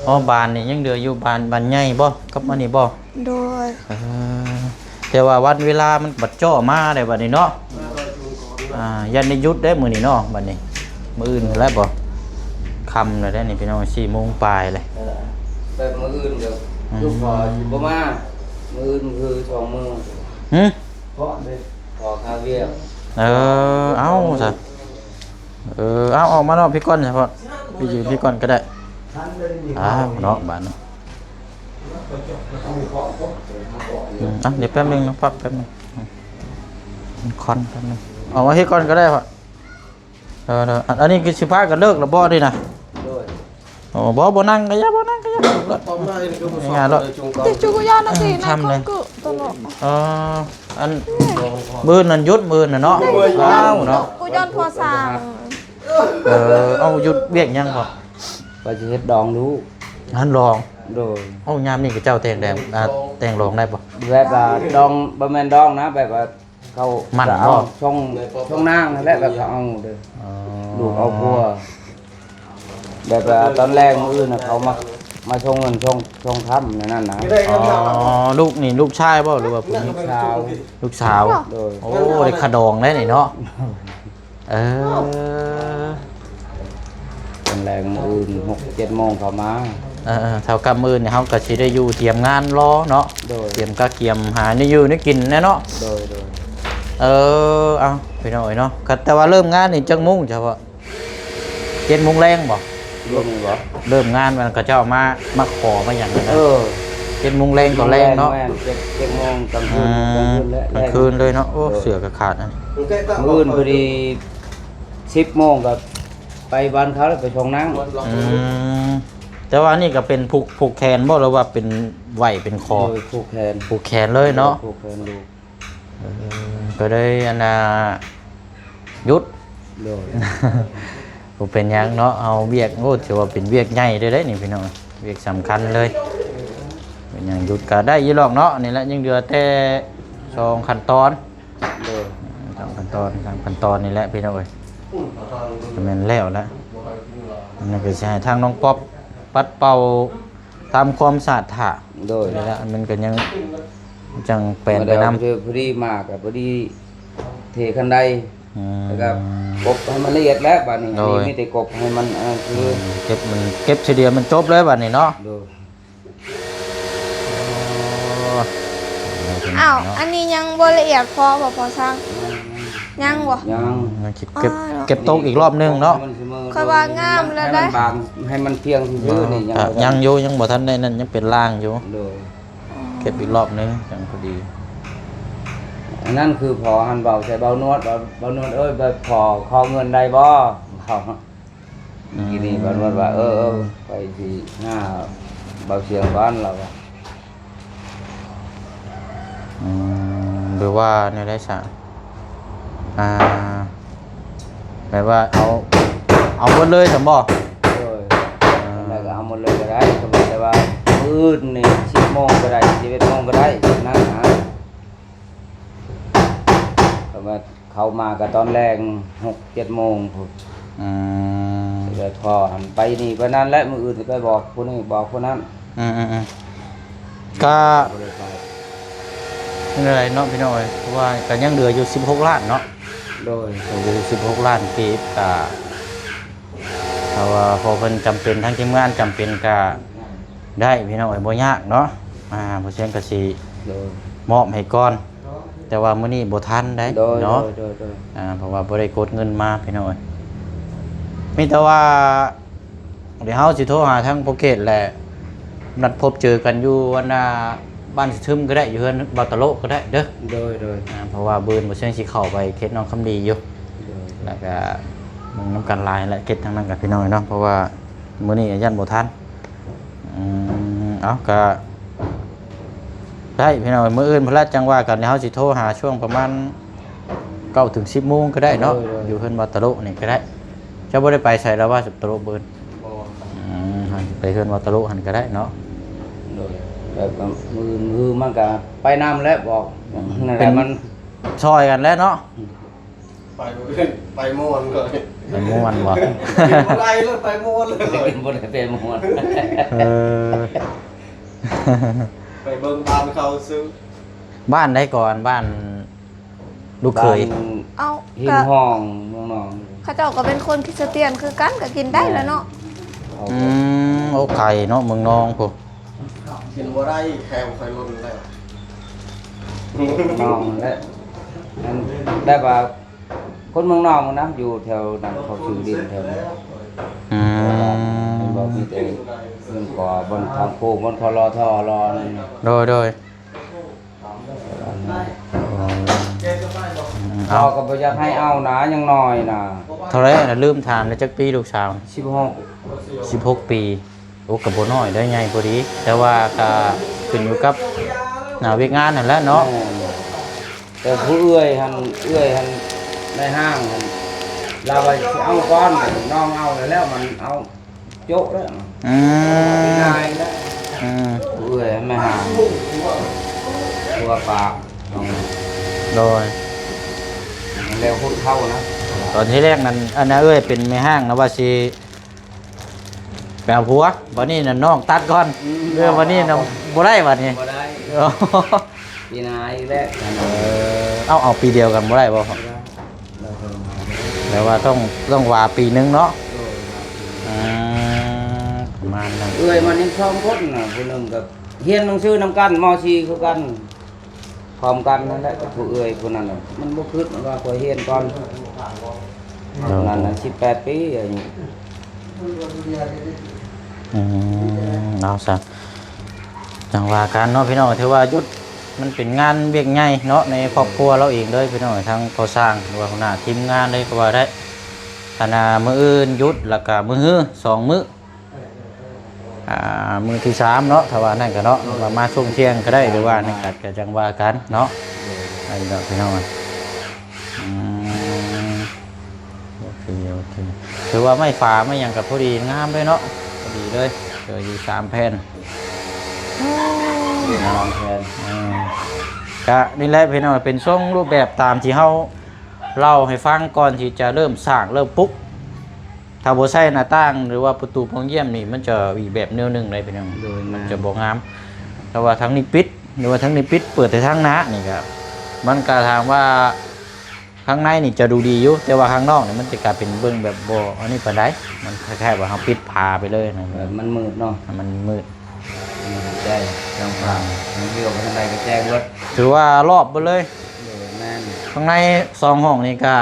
ອໍ ບານນີ້ຍັງເຫຼືອຢູ່ ບານ ບານໃຫຍ່ບໍ່ ກັບອັນນີ້ບໍ່? ໂດຍ ເອີ ແຕ່ວ່າວັນເວລາມັນບັດເຈາະມາໄດ໋ບັດນີ້ເນາະ ອ່າ ຢ້ານໄດ້ຢຸດໄດ໋ມື້ນີ້ເນາະ ບັດນີ້ ມື້ອື່ນພຸ້ນແຫຼະບໍ່ ຄ່ຳແລ້ວໄດ໋ນີ້ພີ່ນ້ອງ ສີ່ໂມງປາຍແລ້ວ ແບບມື້ອື່ນກໍ ອືມ ຄືພໍຊິບໍ່ມາ ມື້ອື່ນຄືສອງໂມງ ຫື ພໍເດ້ ພໍຄາວຽກ ເອີ ເອົາຊະ ເອີ ເອົາ ອອກມານອກພີ້ກ່ອນຊະ ໄປຢືນພີ້ກ່ອນກໍໄດ້ ອ້າວ ເນາະ ບາດນີ້ ອືມ ອ່ະ ດຽວແປັບໜຶ່ງນະ ພັກແປັບໜຶ່ງ ອືມ ມັນຄອນແປັບໜຶ່ງ ອອກມາພີ້ກ່ອນກໍໄດ້ ເອີ ເອີ ອັນ ອັນນີ້ຄືຊິພາກັນເລີກແລ້ວບໍ່ນີ້ນະ? ໂດຍ ໂອ້ ບໍ່ ບໍ່ນັ່ງກໍຢ່າ ບໍ່ນັ່ງກໍຢ່າ ງ່າຍໆໂລດ ແຕ່ຈູກະຍານນະຕິ ໃນຄົນກຶຕະຫຼອດ ເອີ ອັນ ມື້ນັ້ນຢຸດ ມື້ນັ້ນເນາະ ວ້າວເນາະ ກູຍ້ອນພໍ່ສ້າງ ເອີ ເອົາ ຢຸດວຽກຫຍັງພໍ່? ວ່າຊິເຮັດດອງລູກ ງານດອງ ໂດຍ ໂອ້ ຍາມນີ້ເຂົາເຈົ້າແຕ່ງແດງ ອ່າ ແຕ່ງດອງໄດ້ບໍ່? ແບບວ່າດອງ ບໍ່ແມ່ນດອງນະ ແບບວ່າ ເຂົາໝັ້ນ ກໍເອົາ ບໍ່ ຊົງ ຊົງນາງຫັ້ນແຫຼະ ແລ້ວກໍເອົາເດີ ອໍ ລູກເອົາຜົວ ແບບວ່າຕອນແລງມື້ອື່ນນະ ເຂົາມາ ມາຊົງເງິນຊົງ ຊົງຄຳແນວນັ້ນນະ ອໍ ລູກນີ້ລູກຊາຍບໍ່ ຫຼືວ່າຜູ້ຍິງ? ລູກສາວ ລູກສາວ ໂດຍ ໂອ້ ໄດ້ຄ່າດອງໄດ໋ນີ້ເນາະ ເອີ ຕອນແລງມື້ອື່ນ ຫົກເຈັດໂມງເຂົາມາ ເອີໆ ເທົ່າກັບມື້ອື່ນນີ້ເຮົາກໍຊິໄດ້ຢູ່ຕຽມງານລໍເນາະ ໂດຍ ຕຽມກະກຽມຫາແນວຢູ່ແນວກິນແດ່ເນາະ ໂດຍໆ ເອີ ເອົ້າ ພີ່ນ້ອງເອີຍເນາະ ກໍແຕ່ວ່າເລີ່ມງານນີ້ຈັກໂມງ ເຈົ້າພໍ່? ເຈັດໂມງແລງບໍ່? ເລີ່ມແມ່ນບໍ່? ເລີ່ມງານມັນເຂົາເຈົ້າມາ ມາຂໍມາຫຍັງນະ ເອີ ເຈັດໂມງແລງຕອນແລງເນາະ ແມ່ນ ເຈັດ ເຈັດໂມງກາງຄືນ ອ່າ ກາງຄືນແຫຼະ ກາງຄືນເລີຍເນາະ ໂອ້ ແລງ ເສື້ອກໍຂາດ ມື້ອື່ນພໍດີ ສິບໂມງກໍໄປບ້ານເຂົາແລ້ວ ໄປສົ່ງນາງ ອືມ ແຕ່ວ່ານີ້ກໍເປັນຜູກ ຜູກແຂນບໍ່ ຫຼືວ່າເປັນໄຫວ້ເປັນຄໍ? ໂດຍ ຜູກແຂນ ຜູກແຂນເລີຍເນາະ ໂດຍ ຜູກແຂນຢູ່ ເອີ ກໍເລີຍ ອັນນ່າ ຢຸດ ໂດຍ ບໍ່ເປັນຫຍັງເນາະ ເຮົາວຽກ ໂອ້ ຖືວ່າເປັນວຽກໃຫຍ່ເລີຍເດ້ນີ້ພີ່ນ້ອງ ວຽກສຳຄັນເລີຍ ເປັນຫຍັງຢຸດກໍໄດ້ຢູ່ດອກເນາະ ນີ້ແຫຼະ ຍັງເຫຼືອແຕ່ສອງຂັ້ນຕອນ ໂດຍ ສອງຂັ້ນຕອນ ສາມຂັ້ນຕອນນີ້ແຫຼະພີ່ນ້ອງເອີຍ ກໍແມ່ນແລ້ວລະ ອັນນັ້ນກໍຊິໃຫ້ທາງນ້ອງປັອບປັດເປົ່າ ທຳຄວາມສະອາດຖ້າ ໂດຍ ນີ້ແຫຼະ ມັນກໍຍັງ ຈັ່ງແປນໄປນຳ ພໍດີມາກໍພໍດີເທຄັນໄດ ອືມ ແລ້ວກໍກົບໃຫ້ມັນລະອຽດແລ້ວບາດນີ້ ໂດຍ ອັນນີ້ມີແຕ່ກົບໃຫ້ມັນ ອ່າ ຄື ອືມ ເກັບມັນ ເກັບທີດຽວມັນຈົບເລີຍບາດນີ້ເນາະ ໂດຍ ໂອ້ ອ້າວ ອັນນີ້ຍັງບໍ່ລະອຽດພໍບໍ່ ພໍ່ຊ່າງ? ຍັງບໍ່? ຍັງ ຍັງ ເກັບ ເກັບຕົກອີກລອບໜຶ່ງເນາະ ຂ້ອຍວ່າງາມແລ້ວໄດ໋ ໃຫ້ມັນບາງ ໃຫ້ມັນພຽງຊື່ໆ ນີ້ຍັງ ອ່າ ຍັງຢູ່ ຍັງບໍ່ທັນໄດ້ນັ້ນ ຍັງເປັນລ່າງຢູ່ ໂດຍ ເກັບອີກລອບໜຶ່ງຈັ່ງພໍດີ ອັນນັ້ນຄືພໍຫັ້ນເວົ້າໃສ່ເບົານວດວ່າ ເບົານວດເອີຍ ຂໍ ຂໍເງິນໄດ້ບໍ່? ເຂົາ ອືມ ກີ້ນີ້ເບົານວດວ່າ ເອີໆ ຂ້ອຍຊິຫາເບົາຊຽງກ່ອນ ລາວວ່າ ອືມ ຫຼືວ່າແນວໃດຊະ? ອ່າ ແບບວ່າເອົາ ເອົາໝົດເລີຍຊັ້ນບໍ່? ໂດຍ ອ່າ ຈັ່ງໃດກໍເອົາໝົດເລີຍກໍໄດ້ ກໍມີແຕ່ວ່າມື້ອື່ນນີ້ ສິບໂມງກໍໄດ້ ສິບເອັດໂມງກໍໄດ້ ນັ້ນນະ. ວ່າເຂົ້າມາກໍຕອນແລງ ຫົກເຈັດໂມງພຸ້ນ. ອືມ ແລ້ວພໍຫັ້ນໄປນີ້ໄປນັ້ນແຫຼະ ມື້ອື່ນຊິໄປບອກຜູ້ນີ້ບອກຜູ້ນັ້ນ. ອືມໆໆ ກໍ ບໍ່ໄດ້ໄປ ເປັນຈັ່ງໃດເນາະພີ່ນ້ອງເອີຍ ເພາະວ່າກໍຍັງເຫຼືອຢູ່ສິບຫົກລ້ານເນາະ. ໂດຍ ກໍເຫຼືອສິບຫົກລ້ານກີບ ກໍຖ້າວ່າພໍ່ເພິ່ນຈຳເປັນ ທາງທີມງານຈຳເປັນກໍໄດ້ພີ່ນ້ອງເອີຍ ບໍ່ຍາກເນາະ. ອ່າ ບໍ່ຊຽງກໍຊິ ໂດຍ ມອບໃຫ້ກ່ອນ ແຕ່ວ່າມື້ນີ້ບໍ່ທັນໄດ໋ ໂດຍ ເນາະ. ໂດຍ ໂດຍ ໂດຍ ອ່າ ເພາະວ່າບໍ່ໄດ້ກົດເງິນມາພີ່ນ້ອງເອີຍ ມີແຕ່ວ່າ ດຽວເຮົາຊິໂທຫາທາງພໍ່ເກດແຫຼະ ນັດພົບເຈີກັນຢູ່ອັນນ່າ ບ້ານສະທຶມກໍໄດ້ ຢູ່ເຮືອນບ່າວຕະໂລະກໍໄດ້ເດີ. ໂດຍ ໂດຍ ອ່າ ເພາະວ່າມື້ອື່ນບໍ່ເຊີງຊິເຂົ້າໄປເຂດໜອງຄຳຫຼີຢູ່. ໂດຍ ແລ້ວກໍເບິ່ງນຳກັນຫຼາຍແຫຼະ ເຂດທາງນັ້ນກໍພີ່ນ້ອງເນາະ ເພາະວ່າມື້ນີ້ຢ້ານບໍ່ທັນ. ອືມ ເອົາ ກໍໄດ້ພີ່ນ້ອງ ມື້ອື່ນພຸ້ນລະຈັ່ງວ່າກັນ ດຽວເຮົາຊິໂທຫາຊ່ວງປະມານ ເກົ້າເຖິງສິບໂມງກໍໄດ້ເນາະ. ໂດຍ ໂດຍ ຢູ່ເຮືອນບ່າວຕະໂລະນີ້ກໍໄດ້. ເຈົ້າບໍ່ໄດ້ໄປໃສລະວ່າ ຕະໂລະມື້ອື່ນ? ບໍ່. ອືມ ເຮົາຊິໄປເຮືອນບ່າວຕະໂລະຫັ້ນກໍໄດ້ເນາະ. ໂດຍ ແບບມື້ ມື້ມັນກໍໄປນຳແຫຼະ ບອກ ອືມ ນັ້ນແຫຼະ ເປັນ ມັນຊ່ອຍກັນແຫຼະເນາະ. ອືມ ໄປມື້ອື່ນ ໄປມ່ວນກໍໄດ້ ໄປມ່ວນບໍ່? ບໍ່ໄດ້ເລີຍ ໄປມ່ວນເລີຍ ບໍ່ໄດ້ໄປມ່ວນ. ເອີ ໄປເບິ່ງບ້ານເຂົາຊື່. ບ້ານໃດກ່ອນ? ບ້ານ ລູກເຂີຍ ບ້ານ ເອົ້າ ຫີນຫ້ອງ ເມືອງນອງ. ເຂົາເຈົ້າກໍເປັນຄົນຄຣິສຕຽນຄືກັນ ກໍກິນໄດ້ແຫຼະເນາະ. ແມ່ນ ອືມ ໂອ້ ໄກເນາະ ເມືອງນອງພຸ້ນ. ກິນບໍ່ໄດ້ ແຂ້ບໍ່ຄ່ອຍລົ້ນແລ້ວ ເມືອງນອງນັ້ນແຫຼະ. ອັນ ແບບວ່າຄົນເມືອງນອງນະ ຢູ່ແຖວນັ້ນ ເຂົາຊື້ດິນແຖວນັ້ນ. ອືມ ແມ່ນບໍ່? ມີແຕ່ເຮືອນກໍບ່ອນທາງໂຄ້ງ ບ່ອນ ຄລ ທ ລ ນັ້ນ. ໂດຍ ໂດຍ. ເອົາ ເຮົາກໍບໍ່ຢາກໃຫ້ເອົານະ ຍັງນ້ອຍນະ. ເທົ່າໃດນະ? ລືມຖາມແລ້ວ ຈັກປີລູກສາວ? ສິບຫົກ ສິບຫົກປີ. ໂອ້ ກໍບໍ່ນ້ອຍໄດ໋ ໃຫຍ່ພໍດີ ແຕ່ວ່າກໍຂຶ້ນຢູ່ກັບ ອ່າ ວຽກງານຫັ້ນແຫຼະເນາະ. ແມ່ນ ແຕ່ຜູ້ເອື້ອຍຫັ້ນ ເອື້ອຍຫັ້ນ ນາຍຫ້າງຫັ້ນ ລາວວ່າຊິເອົາກ່ອນ ນ້ອງເອົາແລ້ວ ມັນເອົາ ໂຈະແລ້ວ. ອືມ ນາຍແລ້ວ. ອືມ ເອື້ອຍມາຫາ ຕົວປາກ. ໂດຍ ແລ້ວຄົນເຖົ້ານະ. ຕອນທີແລກນັ້ນ ອັນນະ ເອື້ອຍເປັນແມ່ຮ້າງນະ ວ່າຊິໄປເອົາຜົວ ບັດນີ້ນະ ນ້ອງຕັດກ່ອນ. ອືມ ເອີ ບັດນີ້ນະ ບໍ່ໄດ້ບັດນີ້ ບໍ່ໄດ້. ໂອ້ ປີໜ້າອີກແລ້ວ. ເອີ ເອົາ ເອົາປີດຽວກັນບໍ່ໄດ້ບໍ່? ບໍ່ໄດ້ ແຕ່ວ່າຕ້ອງ ຕ້ອງວ່າປີໜຶ່ງເນາະ. ໂດຍ ອືມ ປະມານນັ້ນ. ເອື້ອຍມັນຍັງສອງຄົນນະ ຜູ້ໜຶ່ງກໍຮຽນໜັງສືນຳກັນ ມໍສີ່ຄືກັນ ພ້ອມກັນນັ້ນແຫຼະ ກັບຜູ້ເອື້ອຍຜູ້ນັ້ນນະ. ມັນບໍ່ຄິດ ມັນວ່າຂ້ອຍຮຽນກ່ອນ. ໂດຍ ນັ້ນນະ ສິບແປດປີອາຍຸ. ອືມ ເອົາຊະ ຈັ່ງວ່າກັນເນາະພີ່ນ້ອງ. ຖືວ່າຢຸດ ມັນເປັນງານວຽກໃຫຍ່ເນາະ ໃນຄອບຄົວລາວເອງເລີຍພີ່ນ້ອງ ທັງກໍ່ສ້າງ ຫຼືວ່າຫົວໜ້າທີມງານເລີຍກໍວ່າໄດ້. ຄັນວ່າມື້ອື່ນຢຸດ ແລ້ວກໍມື້ຮື ສອງມື້ ອ່າ ມື້ທີສາມເນາະ ຖ້າວ່ານັ້ນກໍເນາະ ວ່າມາຊ່ວງທ່ຽງກໍໄດ້ ຫຼືວ່ານັ້ນກໍຈັ່ງວ່າກັນເນາະ. ໂດຍ ອັນນີ້ເນາະພີ່ນ້ອງ. ອືມ ໂອເຄ ໂອເຄ ຖືວ່າໄມ້ຝາໄມ້ຫຍັງກໍພໍດີງາມເລີຍເນາະ ພໍດີເລີຍ ເຫຼືອຢູ່ສາມແຜ່ນ. ສາມແຜ່ນ. ອືມ ກະນີ້ແຫຼະພີ່ນ້ອງ ເປັນຊົງຮູບແບບຕາມທີ່ເຮົາເລົ່າໃຫ້ຟັງກ່ອນທີ່ຈະເລີ່ມສ້າງເລີ່ມປຸກ. ຖ້າບໍ່ໃຊ້ໜ້າຕ່າງ ຫຼືວ່າປະຕູປ່ອງຢ້ຽມນີ້ ມັນຈະອີກແບບແນວໜຶ່ງເລີຍພີ່ນ້ອງ. ໂດຍ ມັນຈະບໍ່ງາມ. ແຕ່ວ່າທາງນີ້ປິດ ຫຼືວ່າທາງນີ້ປິດ ເປີດແຕ່ທາງໜ້ານີ້ກໍ ມັນກໍຖາມວ່າ ຂ້າງໃນນີ້ຈະດູດີຢູ່ ແຕ່ວ່າຂ້າງນອກນີ້ມັນຈະກາຍເປັນເບິ່ງແບບບໍ່ອັນນີ້ປານໃດ. ມັນຄ້າຍໆວ່າເຮົາປິດຝາໄປເລີຍນະ ແບບມັນມືດເນາະ ມັນມືດ. ອືມ ໄດ້ ທາງຂວາ ທາງດຽວໄປທາງໃດກໍແຈ້ງເບິດ ຖືວ່າລອບເບິດເລີຍ. ໂດຍ ແມ່ນ. ຂ້າງໃນສອງຫ້ອງນີ້ກໍ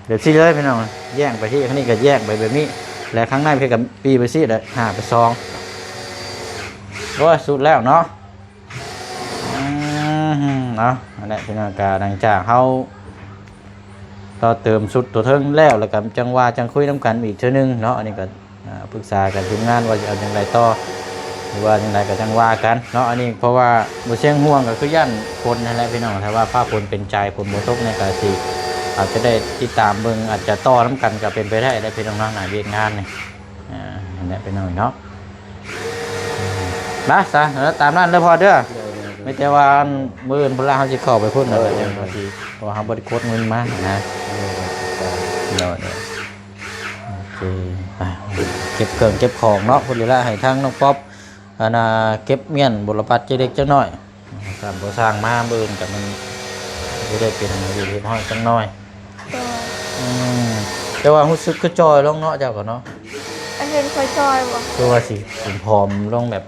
ແບບຊີ້ເລີຍພີ່ນ້ອງ ແຍກໄປທີ່ ຂ້າງນີ້ກໍແຍກໄປແບບນີ້ ແລະ ຂ້າງໃນເພິ່ນກໍປີ້ໄປຊີ້ ແລະ ຫາໄປສອງ. ໂອ້ຍ ສຸດແລ້ວເນາະ. ອືມ ເອົາ ອັນນີ້ພີ່ນ້ອງ ກໍຫຼັງຈາກເຮົາຕໍ່ເຕີມສຸດຕົວເທິງແລ້ວ ແລ້ວກໍຈັ່ງວ່າຈັ່ງຄຸຍນຳກັນອີກເທື່ອໜຶ່ງເນາະ. ອັນນີ້ກໍ ອ່າ ປຶກສາກັບທີມງານວ່າຊິເອົາຈັ່ງໃດຕໍ່ ຫຼືວ່າຈັ່ງໃດກໍຈັ່ງວ່າກັນເນາະ. ອັນນີ້ເພາະວ່າບໍ່ຊຽງຫ່ວງກໍຄືຢ້ານຝົນຫັ້ນແຫຼະພີ່ນ້ອງ ຖ້າວ່າຟ້າຝົນເປັນໃຈ ຝົນບໍ່ຕົກນີ້ກໍຊິ ອາດຈະໄດ້ຕິດຕາມເບິ່ງ ອາດຈະຕໍ່ນຳກັນກໍເປັນໄປໄດ້ເດ້ພີ່ນ້ອງເນາະ ໜ້າວຽກງານນີ້. ອ່າ ຫັ້ນແຫຼະພີ່ນ້ອງເນາະ. ນະ ຊະ ເອີ ຕາມນັ້ນເດີພໍ່ເດີ. ໂດຍ ໂດຍ ໂດຍ. ມີແຕ່ວ່າມື້ອື່ນພຸ້ນລະ ເຮົາຊິເຂົ້າໄປພຸ້ນ ໂດຍ ແລ້ວກໍຈັ່ງວ່າຊິ ເພາະວ່າເຮົາບໍ່ໄດ້ກົດເງິນມານະ. ໂດຍ ໂດຍ ໂອເຄ ໄປເກັບເຄື່ອງເກັບຂອງເນາະ ພຸ້ນແຫຼະ ໃຫ້ທາງນ້ອງປັອບ ອັນນ່າ ເກັບມ້ຽນບົວລະບັດຈັກເລັກຈັກນ້ອຍ. ຖ້າບໍ່ຊ່າງມາມື້ອື່ນກໍມັນຊິໄດ້ເປັນຢູ່ຮຽບຮ້ອຍຈັກໜ່ອຍ. ໂດຍ ອືມ ແຕ່ວ່າຮູ້ສຶກຄືຈ່ອຍລົງເນາະ ເຈົ້າກໍເນາະ. ອາເຫັນຂ້ອຍຈ່ອຍບໍ່? ຄືວ່າຊິຜອມລົງແບບ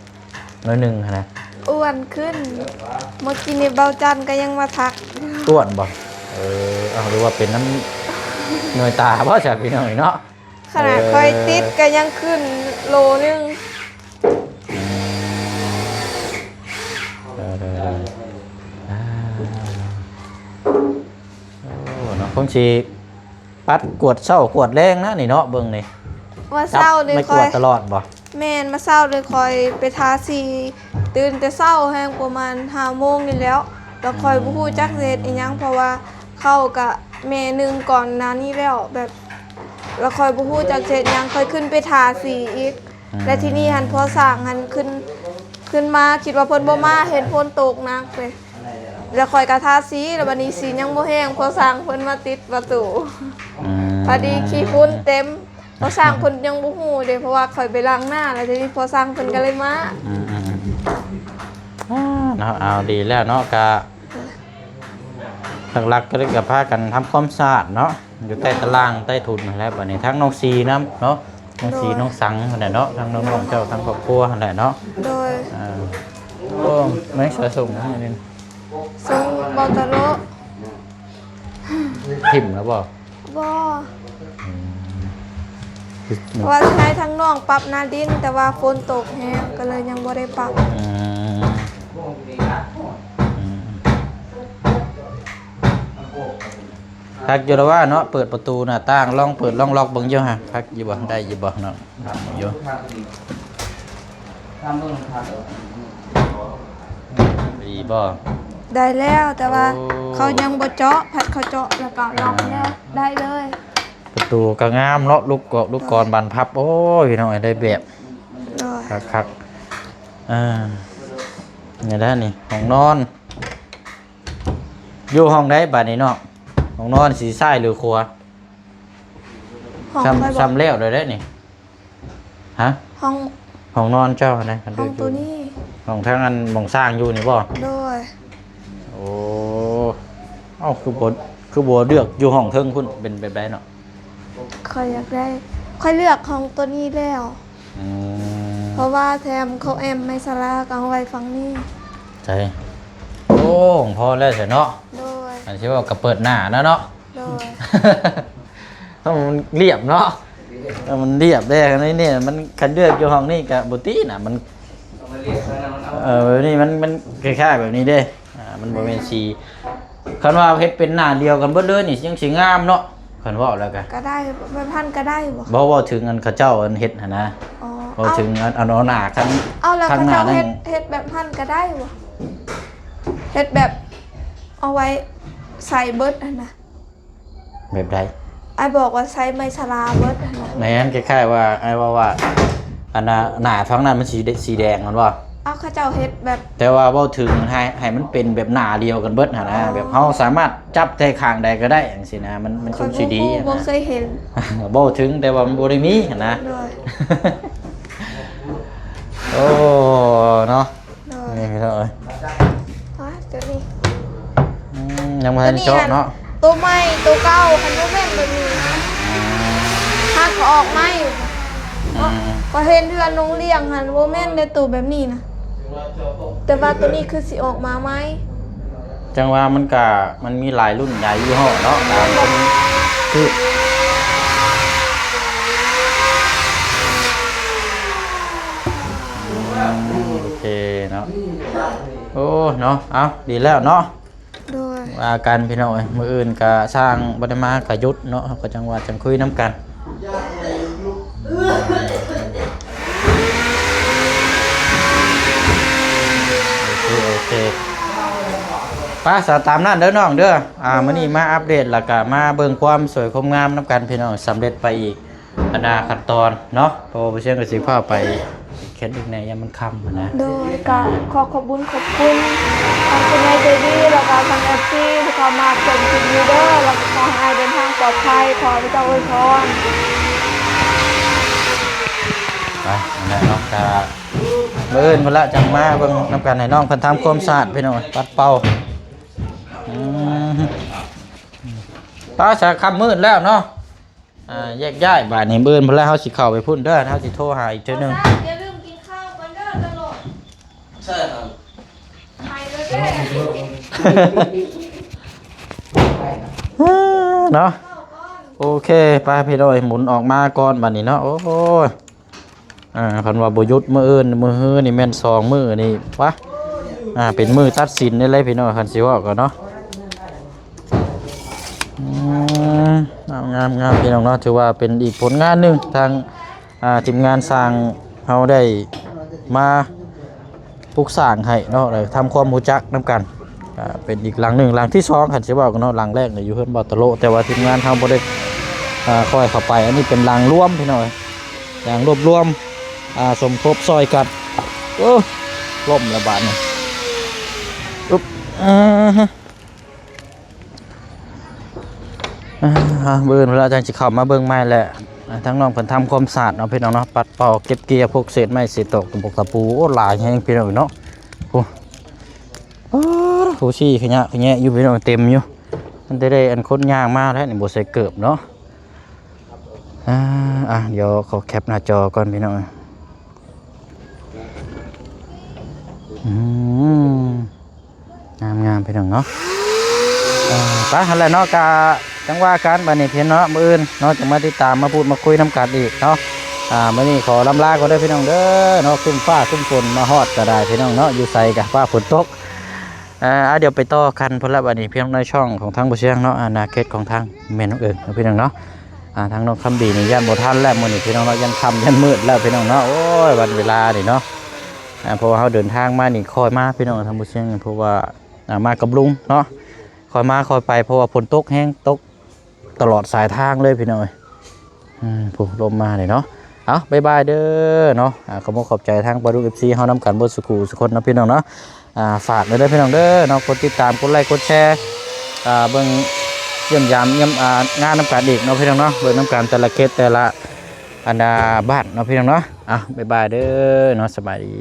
ໜ້ອຍໜຶ່ງຫັ້ນນະ. ອ້ວນຂຶ້ນ. ເມື່ອກີ້ນີ້ເບົາຈັນກໍຍັງມາທັກ. ອ້ວນບໍ່? ເອີ ເອົາ ຫຼືວ່າເປັນນຳໜ່ວຍຕາບໍ່ຊະ ພີ່ນ້ອງເນາະ? ຂະໜາດ ເອີ ຂ້ອຍຕິດກໍຍັງຂຶ້ນໂລໜຶ່ງ. ເອີ ເອີ ເອີ ອ່າ ໂອ້ ເນາະ ຄົງຊິປັດກວດເຊົ້າກວດແລງນະນີ້ເນາະ ເບິ່ງນີ້. ວ່າເຊົ້ານີ້ ໄປກວດ ຂ້ອຍ ຕະຫຼອດບໍ່? ແມ່ນ ມາເຊົ້ານີ້ຂ້ອຍໄປທາສີ ຕື່ນແຕ່ເຊົ້າແຮງ ປະມານຫ້າໂມງນີ້ແລ້ວ ແລ້ວຂ້ອຍ ອືມ ບໍ່ຮູ້ຈັກຊິເຮັດອີ່ຫຍັງ ເພາະວ່າເຂົ້າກະແມ່ໜຶ່ງກ່ອນໜ້ານີ້ແລ້ວ ແບບ ແລ້ວຂ້ອຍບໍ່ຮູ້ຈັກຊິເຮັດຫຍັງ ຂ້ອຍຂຶ້ນໄປທາສີອີກ. ອືມ ແລ້ວທີນີ້ຫັ້ນພໍ່ຊ່າງຫັ້ນຂຶ້ນ ຂຶ້ນມາ ຄິດວ່າເພິ່ນບໍ່ມາ ເຫັນຝົນຕົກໜັກເລີຍ ແລ້ວຂ້ອຍກໍທາສີ ແລ້ວບັດນີ້ສີຍັງບໍ່ແຫ້ງ ພໍ່ຊ່າງເພິ່ນມາຕິດປະຕູ. ອືມ ພໍດີຂີ້ຝຸ່ນເຕັມ ພໍ່ຊ່າງເພິ່ນຍັງບໍ່ຮູ້ເດ້ ເພາະວ່າຂ້ອຍໄປລ້າງໜ້າ ແລ້ວທີນີ້ພໍ່ຊ່າງເພິ່ນກໍເລີຍມາ. ອືມ ອືມ ອືມ ອ່າ ເນາະ ເອົາ ດີແລ້ວເນາະ ກະຫຼັກໆ ກໍເລີຍກະພາກັນທຳຄວາມສະອາດເນາະ ຢູ່ໃຕ້ຕະລ່າງໃຕ້ທຸນຫັ້ນແຫຼະ. ບັດນີ້ທັງນ້ອງຊີນຳເນາະ ນ້ອງຊີ ໂດຍ ນ້ອງສັງຫັ້ນແຫຼະເນາະ ທັງນ້ອງໆ ເຈົ້າ ທັງຄອບຄົວຫັ້ນແຫຼະເນາະ. ໂດຍ ອ່າ ໂອ້ ແມ່ນສາຍສົ່ງຫັ້ນນີ້ ສົ່ງເບົາຕະໂລະ ຖິ້ມແລ້ວບໍ່? ບໍ່ ອືມ ເພາະວ່າຊິໃຫ້ທາງນ້ອງປັບໜ້າດິນ ແຕ່ວ່າຝົນຕົກແຮງ ກໍເລີຍຍັງບໍ່ໄດ້ປັບ. ອືມ ອືມ ຄັກຢູ່ລະວ່າເນາະ ເປີດປະຕູໜ້າຕ່າງ ລອງເປີດລອງລັອກເບິ່ງຢູ່ຫັ້ນ ຄັກຢູ່ບໍ່? ໄດ້ຢູ່ບໍ່ເນາະ? ຢູ່ ດີບໍ່? ໄດ້ແລ້ວ ແຕ່ວ່າ ໂອ້ ເຂົາຍັງບໍ່ເຈາະ ພັດເຂົາເຈາະແລ້ວກໍລັອກແລ້ວ ອ່າ ໄດ້ເລີຍ. ປະຕູກໍງາມເນາະ ລູກກອກ ລູກກອນບານພັບ ໂອ້ຍ ພີ່ນ້ອງເອີຍ ໄດ້ແບບ ໂດຍ ຄັກໆ. ອ່າ ນີ້ແຫຼະນີ້ ຫ້ອງນອນ ຢູ່ຫ້ອງໃດບາດນີ້ເນາະ? ຫ້ອງນອນຊິຊ້າຍຫຼືຂວາ? ຫ້ອງຂ້ອຍບໍ່ ຊ່ຳແລ້ວແລ້ວເດ້ນີ້. ຮະ? ຫ້ອງ ຫ້ອງນອນເຈົ້າຫັ້ນນະ? ຫ້ອງໂຕນີ້ ຫ້ອງທາງອັນໝ່ອງສ້າງຢູ່ນີ້ບໍ່? ໂດຍ ໂອ້ ເອົ້າ ຄືບໍ່ ຄືບໍ່ເລືອກຢູ່ຫ້ອງເທິງພຸ້ນ ເປັນແບບໃດເນາະ? ຂ້ອຍຢາກໄດ້ ຂ້ອຍເລືອກຫ້ອງໂຕນີ້ແລ້ວ. ອືມ ເພາະວ່າແຖມເຂົາແອ້ມໄມ້ສາລາກໍເອົາໄວ້ຝັ່ງນີ້. ໃຊ່ ໂອ້ ພໍແລ້ວຊະເນາະ. ໂດຍ ອັນຊິເວົ້າກໍເປີດໜ້າແລ້ວເນາະ. ໂດຍ ເອົາມັນລຽບເນາະ ເອົາມັນລຽບແດ່ ອັນນີ້ມັນ ຄັນເລືອກຢູ່ຫ້ອງນີ້ກໍບໍ່ຕິນະ ມັນ ເອີ ແບບນີ້ມັນ ມັນຄ້າຍໆແບບນີ້ເດ້ ອ່າ ມັນບໍ່ແມ່ນສີ ຄັນວ່າເຮັດເປັນໜ້າດຽວກັນເບິດເລີຍນີ້ ຍັງຊິງາມເນາະ ຄັນເວົ້າແລ້ວກໍ ກໍໄດ້ ແບບຫັ້ນກໍໄດ້ບໍ່? ບໍ່ ເວົ້າເຖິງອັນເຂົາເຈົ້າອັນເຮັດຫັ້ນນະ. ອໍ ເວົ້າເຖິງອັນ ອັນເອົາໜ້າຂ້າງ ເອົາ ແລ້ວເຂົາເຈົ້າເຮັດ ເຮັດແບບຫັ້ນກໍໄດ້ບໍ່? ເຮັດແບບເອົາໄວ້ໃສ່ເບິດຫັ້ນນະ. ແບບໃດ? ອ້າຍບອກວ່າໃຊ້ໄມ້ຊະລາເບິດຫັ້ນນະ. ແມ່ນ ຄ້າຍໆວ່າ ອ້າຍເວົ້າວ່າ ອັນນ່າ ໜ້າຝັ່ງນັ້ນມັນສີ ສີແດງແມ່ນບໍ່? ເອົາ ເຂົາເຈົ້າເຮັດແບບ ແຕ່ວ່າເວົ້າເຖິງໃຫ້ ໃຫ້ມັນເປັນແບບໜ້າດຽວກັນເບິດຫັ້ນນະ. ອໍ ແບບເຮົາສາມາດຈັບແຕ່ຂ້າງໃດກໍໄດ້ຈັ່ງຊີ້ນະ ມັນ ມັນ ຂ້ອຍ ຊົງຊິດີ ບໍ່ຮູ້ ບໍ່ເຄີຍເຫັນ. ເວົ້າເຖິງ ແຕ່ວ່າມັນບໍ່ໄດ້ມີຫັ້ນນະ. ໂດຍ ໂອ້ ເນາະ. ໂດຍ ນີ້ພີ່ນ້ອງເອີຍ ຮະ ຕົວນີ້ ອືມ ຍັງບໍ່ທັນເຈາະເນາະ. ຕົວໃໝ່ ຕົວເກົ່າ ຄັນບໍ່ແມ່ນແບບນີ້ນະ ຫາກກໍອອກໃໝ່. ອືມ ກໍເຫັນເຮືອນນ້ອງລ້ຽງຫັ້ນ ບໍ່ແມ່ນເດ້ ຕົວແບບນີ້ນະ ແຕ່ວ່າຕົວນີ້ຄືຊິອອກມາໃໝ່. ຈັ່ງວ່າມັນກະ ມັນມີຫຼາຍລຸ້ນຫຼາຍຍີ່ຫໍ້ເນາະ ຕາມຄົນ ຄື ໂອເຄເນາະ. ໂອ້ ເນາະ ເອົາ ດີແລ້ວເນາະ. ໂດຍ ວ່າກັນພີ່ນ້ອງເອີຍ ມື້ອື່ນກະຊ່າງບໍ່ໄດ້ມາກະຢຸດເນາະ ເຮົາກໍຈັ່ງວ່າຈັ່ງຄຸຍນຳກັນ. ໂອເຄ ໂອເຄ ໄປ ສະ ຕາມນັ້ນເດີນ້ອງເດີ. ອ່າ ມື້ນີ້ມາອັບເດດ ແລ້ວກະມາເບິ່ງຄວາມສວຍຄວາມງາມນຳກັນພີ່ນ້ອງ ສຳເລັດໄປອີກ ບັນດາຂັ້ນຕອນເນາະ ເພາະວ່າບໍ່ຊຽງກໍຊິພາໄປ ເຮັດອີກແດ່ ຢ້ານມັນຄ່ຳຫັ້ນນະ. ໂດຍ ກະຂໍຂອບບຸນຂອບຄຸນທາງຜູ້ໃຫຍ່ໃຈດີ ແລ້ວກະທາງເອັຟຊີທີ່ເຂົ້າມາຊົມຄລິບນີ້ເດີ ແລ້ວກະຂໍໃຫ້ອ້າຍເດີນທາງປອດໄພ ຂໍພະເຈົ້າອວຍພອນ. ໄປ ນັ້ນແຫຼະເນາະ ກະມື້ອື່ນພຸ້ນລະ ຈັ່ງມາເບິ່ງນຳກັນ ໃຫ້ນ້ອງເພິ່ນທຳຄວາມສະອາດ ພີ່ນ້ອງ ປັດເປົ່າ. ອືມ ໄປຊະ ຄ່ຳມືດແລ້ວເນາະ. ອ່າ ແຍກຍ້າຍບາດນີ້ ມື້ອື່ນພຸ້ນແລ້ວເຮົາຊິເຂົ້າໄປພຸ້ນເດີ ເຮົາຊິໂທຫາອີກເທື່ອໜຶ່ງ. ຢ່າລືມກິນເຂົ້າກ່ອນເດີຕະຫຼອດ. ໃຊ່ຄັບ ໄປເລີຍເດີ ເນາະ. ໂອເຄ ໄປພີ່ນ້ອງ ໝູນອອກມາກ່ອນບາດນີ້ເນາະ. ໂອ້ຍ ອ່າ ຄັນວ່າບໍ່ຢຸດມື້ອື່ນ ມື້ຮືນີ້ແມ່ນສອງມື້ນີ້ ປະ ອ່າ ເປັນມື້ຕັດສິນໄດ້ເລີຍພີ່ນ້ອງ ຄັນຊິເວົ້າກັນເນາະ. ອືມ ງາມໆ ພີ່ນ້ອງເນາະ ຖືວ່າເປັນອີກຜົນງານໜຶ່ງ ທາງ ອ່າ ທີມງານຊ່າງເຮົາໄດ້ມາປຸກສ້າງໃຫ້ເນາະ ແລ້ວທຳຄວາມຮູ້ຈັກນຳກັນ. ອ່າ ເປັນອີກຫຼັງໜຶ່ງ ຫຼັງທີສອງ ຄັນຊິເວົ້າກັນເນາະ. ຫຼັງແລກນີ້ຢູ່ເຮືອນບ່າວຕະໂລ ແຕ່ວ່າທີມງານເຮົາບໍ່ໄດ້ ອ່າ ຄ່ອຍເຂົ້າໄປ. ອັນນີ້ເປັນຫຼັງລວມ ພີ່ນ້ອງເອີຍ ຢ່າງລວບລວມ ອ່າ ສົມທົບຊ່ອຍກັນ. ໂອ້ ລົ້ມແລ້ວບາດນີ້ ອຶບ ອາ ອ່າ ມື້ອື່ນເວລາຈັ່ງຊິເຂົ້າມາເບິ່ງໃໝ່ແຫຼະ. ອ່າ ທາງນ້ອງເພິ່ນທຳຄວາມສະອາດເນາະ ພີ່ນ້ອງເນາະ ປັດເປົ່າເກັບເກຍພວກເສດໄມ້ເສດຕອກຕະປົກຕະປູ. ໂອ້ ຫຼາຍແຮງ ພີ່ນ້ອງເນາະ. ໂອ້ ໂອ້ ຂີ້ຂະຫຍະຂະແຍະຢູ່ ພີ່ນ້ອງ ເຕັມຢູ່. ມັນໄດ້ ໄດ້ອັນຄົນຍ່າງມາແລ້ວນີ້ ບໍ່ໃສ່ເກີບເນາະ. ອ່າ ອ່ະ ດຽວຂໍແຄປໜ້າຈໍກ່ອນ ພີ່ນ້ອງ. ອືມ ງາມໆ ພີ່ນ້ອງເນາະ. ເອີ ໄປຫັ້ນແຫຼະເນາະ ກະຈັ່ງວ່າກັນບາດນີ້ ພີ່ນ້ອງເນາະ. ມື້ອື່ນເນາະ ຈະມາຕິດຕາມມາພູດມາຄຸຍນຳກັນອີກເນາະ. ອ່າ ມື້ນີ້ຂໍລຳລາກ່ອນເດີ ພີ່ນ້ອງເດີເນາະ. ຄຶ້ມຟ້າຄຶ້ມຝົນ ມາຮອດກະໄດ້ ພີ່ນ້ອງເນາະ ຢູ່ໃສກະຟ້າຝົນຕົກ. ອ່າ ດຽວໄປຕໍ່ກັນພຸ້ນລະບາດນີ້ ພີ່ນ້ອງ ໃນຊ່ອງຂອງທາງບໍ່ຊຽງເນາະ ອາ ນາເຂດຂອງທາງແມ່ນ້ອງເອີງເນາະ ພີ່ນ້ອງເນາະ. ອ່າ ທາງນ້ອງຄຳດີນີ້ຢ້ານບໍ່ທັນແລ້ວມື້ນີ້ ພີ່ນ້ອງເນາະ ຢ້ານຄ່ຳຢ້ານມືດແລ້ວ ພີ່ນ້ອງເນາະ. ໂອ້ຍ ວັນເວລານີ້ເນາະ ອ່າ ເພາະວ່າເຮົາເດີນທາງມານີ້ຄ່ອຍມາ ພີ່ນ້ອງ ທາງບໍ່ຊຽງ ເພາະວ່າ ອ່າ ມາກັບລຸງເນາະ ຄ່ອຍມາຄ່ອຍໄປ ເພາະວ່າຝົນຕົກແຮງ ຕົກ ຕະຫຼອດສາຍທາງເລີຍ ພີ່ນ້ອງເອີຍ. ອືມ ພຸ້ນ ລົມມາເລີຍເນາະ. ເອົາ ບາຍບາຍເດີເນາະ. ອ່າ ຂອບອົກຂອບໃຈທາງປາດຸກ ເອັຟຊີ ເຮົານຳກັນເບິດສູ່ຄູ່ສູ່ຄົນເນາະ ພີ່ນ້ອງເນາະ. ອ່າ ຝາກໄວ້ເດີ ພີ່ນ້ອງເດີເນາະ ກົດຕິດຕາມ ກົດໄລ ກົດແຊ ອ່າ ເບິ່ງຢ້ຽມຢາມ ຢ້ຽມ ອ່າ ງານນຳກັນອີກເນາະ ພີ່ນ້ອງເນາະ. ເບິ່ງນຳກັນແຕ່ລະເຂດ ແຕ່ລະ ອັນ ອ່າ ບ້ານເນາະ ພີ່ນ້ອງເນາະ. ເອົາ ບາຍບາຍເດີເນາະ ສະບາຍດີ.